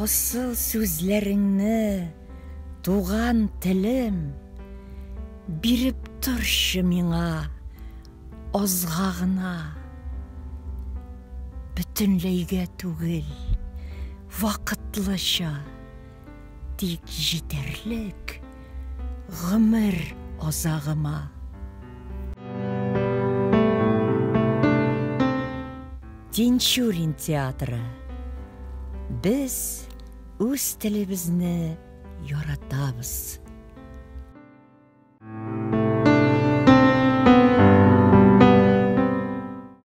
Асыл сүзләреңне, туган телем, биреп торчы миңа азга гына. Бөтенләйгә түгел, вакытлыча, тик җитәрлек гомер азагыма. Тинчурин театры. Без үз телебезне яратабыз.